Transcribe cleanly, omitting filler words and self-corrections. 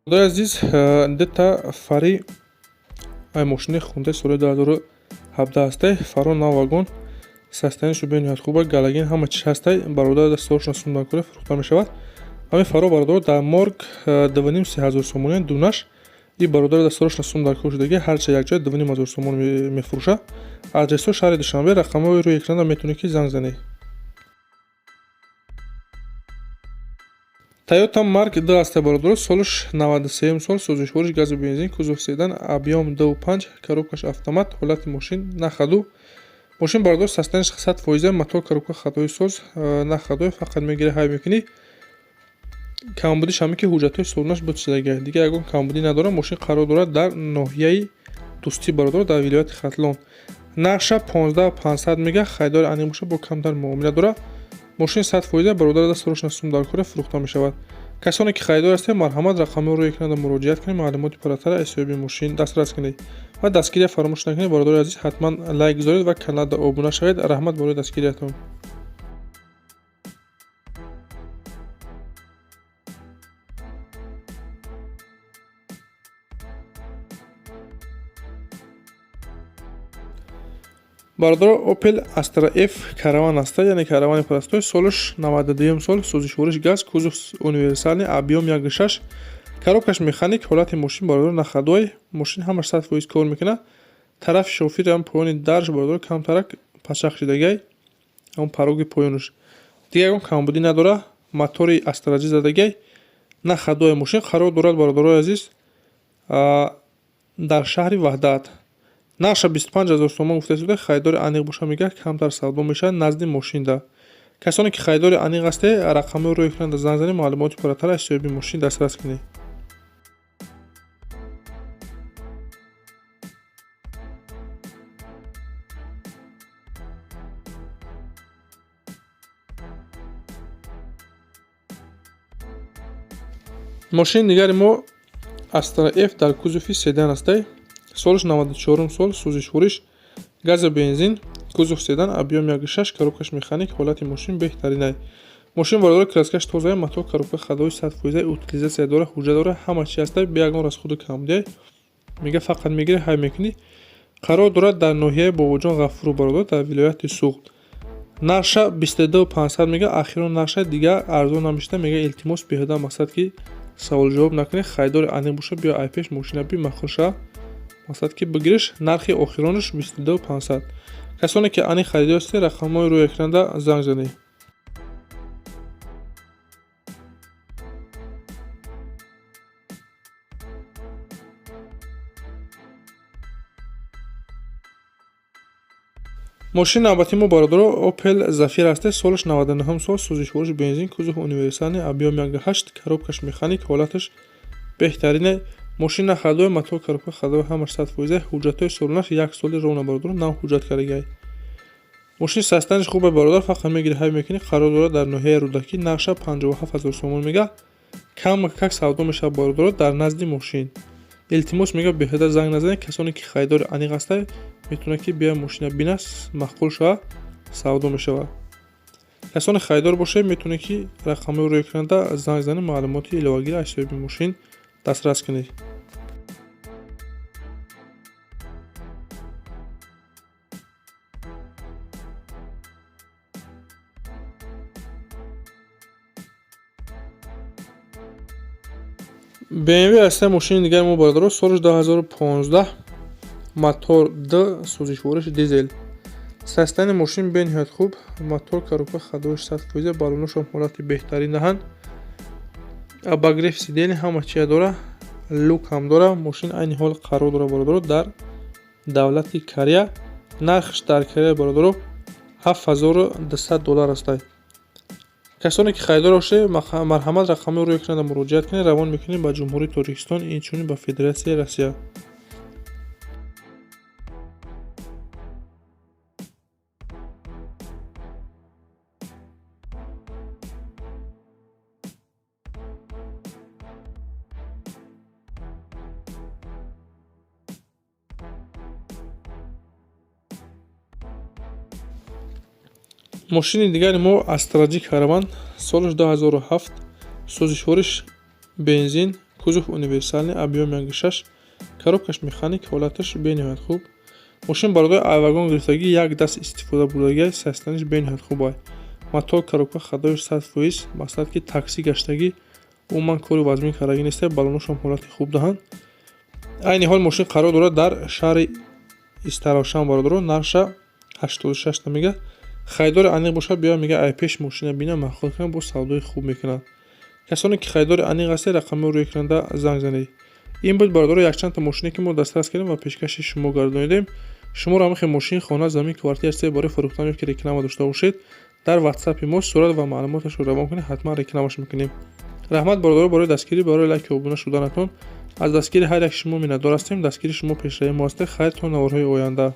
Худои азиз, дета фари ай мошини хундаи соли 2017 ҳастай. Фаро нав вагон, состояние шу бениҳоят хуба, галоген ҳама чиз ҳастай. Бародар дастҳошона сум накунед, фурӯхта мешавад. Ҳамин фаро, бародаро, дар морг 2,5-3 ҳазор сомонӣ дунаш. И бародар дастҳошона сум дар кор шудаги, ҳарча якҷоя 2,5 ҳазор сомон мефурӯша. Адресҳо шаҳри Душанбе, рақамҳои рӯи экрана, метавонед, ки занг занед. Тойота Марк д ҳастай, бародаро, солаш 93-юм сол, сӯзишвориш газу бензин, кузов седан, объём 2,5, коробка ш автомат, ҳолати мошин на ходу. Мошин, бародаро, состояние ш 100%, мотор, коробка ходовой соз, на ходу, фақат мегирӣ, ҳай мекунӣ. Камбудиш ҳаме, ки ҳуҷҷатҳои солонаш буд шудага, дигар ягон камбудӣ надорад. Мошин қарор дорад дар ноҳияи Дӯстӣ, бародаро, дар вилояти Хатлон. Нархша 15 500 мега, харидори аниқ боша, бо камтар муомила дорад. Мошин 100%, бародар, дастҳошона сум дар кора, фурӯхта мешавад. Касоне ки харидор ҳастед, марҳамат, рақамҳоро рӯи экрана муроҷиат кунед, маълумоти пурратара аз соҳиби мошин дастрас кунед ва дастгирия фаромӯш накунед. Бародари азиз, ҳатман лайк гузоред ва каналда обуна шавед. Раҳмат барои дастгириятон. Бародаро, Opel Astra F караван аста, яъне каравани простой, солаш 92 сол, сӯзишвориш газ, кузов универсальный, объём 1,6, коробка ш механик, ҳолати мошин, бародаро, на ходовой. Мошин ҳамаш 100% кор мекунад. Тарафи шофирам поёни дарш, бародаро, камтарак пачақ шидагай, ҳамон пороги поёнаш, дигар ягон камбудӣ надорад. Мотори Астра Ҷи задагай, на ходовой. Мошин қарор дорад, бародарои азиз, дар шаҳри Ваҳдат. Нархша 25 000 сомон гуфта шуда, харидори аниқ боша, мега, камтар савдо мешавад назди мошинда. Касоне ки харидори аниқ ҳастед, рақамҳои рӯи экрана занг занед, маълумоти пурратара аз соҳиби мошин дастрас кунед. Мошини дигари мо Астра F дар кузови седан ҳастай, солаш 94 сол, сӯзишвориш газу бензин, кузов седан, объём 1,6, коробка ш механик, ҳолати мошин беҳтаринай. Мошин, бародаро, краска ш тозая, мотор, коробка ходовой 100%, утилизация дора, ҳуҷҷат дора, ҳама чи ҳастай, бе ягон расход у камбудиай. Мега, фақат мегирӣ, ҳай мекунӣ. Қарор дорад дар ноҳияи Бобоҷон Ғафуров, бародар, дар вилояти Суғд. Нархша 22 500 мега, ахирон нархша, дигар арзон намешуда, мега. Илтимос, беҳуда мақсад ки саволҷавоб накунед, харидори аниқ боша, биё айпеш мошина би, махул шава, мақсад ки бигириш. Нархи охиронаш 22 500. Касоне ки аниқ харидор ҳастед, рақамҳои рӯи экранда занг занед. Мошини навбатии мо, бародаро, Opel Zafira ҳаст, солаш 99 сол, сӯзишвориш бензин, кузов универсальный, объём 1,8, коробка ш механик, ҳолаташ беҳтарине. Мошин на ходовой, мотор, коробка ходовой ҳамаш 100%, ҳуҷҷатҳои солонаш як соли ровно, бародаро, нав ҳуҷҷат кардагиай. Мошини состояние ш хубе, бародар, фақат мегирӣ, ҳай мекунӣ. Қарор дорад дар ноҳияи Рӯдакӣ. Нархша 57 000 сомон мега, кам как савдо мешавад, бародаро, дар назди мошин. Илтимос, мега, беҳуда занг назанед. Касоне ки харидори аниқ ҳастанд, метавонад, ки биёяд, мошина бинад, маъқул шавад, савдо мешавад. Касоне харидор бошед, метавонед, ки рақамҳои рӯи экранда занг занед, маълумоти иловагиро аз соҳиби мошин дастрас кунед. BMW ҳаста мошини дигари мо, бародаро, соли 2015, мотор д, сӯзишвориш дизел, состояние мошин бениҳоят хуб, мотор, коробка ходовой 100%, баллоношам ҳолати беҳтарин даҳанд, обогрев сиденья ҳама чия дора, люк ҳам дора. Мошин айни ҳол қарор дора, бародаро, дар давлати Корея. Нархш дар Корея, бародаро, 7200 доллар астай. Касоне ки харидор бошед, марҳамат, рақамҳои рӯи экрана муроҷиат кунед, равон мекунем ба Ҷумҳурии Тоҷикистон, инчунин ба Федератсияи Россия. Мошини дигари мо Астра Ҷи караван, солаш 2007, сӯзишвориш бензин, Кузов универсальный, объём 1,6, коробкаш механик, ҳолаташ бениҳоят хуб. Мошин, бародари, ай вагон гирифтагӣ, як даст истифода бурдагиай, состоянияш бениҳоят хуб ай. Мотор, коробка, ходовиш 100%, масалан, ки такси гаштагӣ, умуман кори вазмин кардагӣ нестай, баллоношам ҳолати хуб даҳанд. Айни ҳол мошин қарор дорад дар шаҳри Истаравшан, бародаро. Нархша 86 та мега. Харидори аниқ бошад, биёяд, мега, ай пеш мошина бина, маъқул кунад, боз савдои хуб мекунад. Касоне ки харидори аниқ ҳастед, рақамҳои рӯи экранда занг занед. Ин буд, бародаро, якчандта мошине, ки мо дастрас кардем ва пешкаши шумо гардонидем. Шуморо ҳамин хел мошин, хона, замин, квартира чизе барои фурӯхтан ё ки реклама дошта бошед, дар ватсапи мо сурат ва маълумоташро равон кунед, ҳатман рекламаш мекунем. Раҳмат, бародаро, барои дастгирӣ, барои лайку обуна шуданатон. Аз дастгири ҳар як шумо миннатдор ҳастем. Дастгири шумо пешравии мо ҳастед. Хайр, то наворҳои оянда.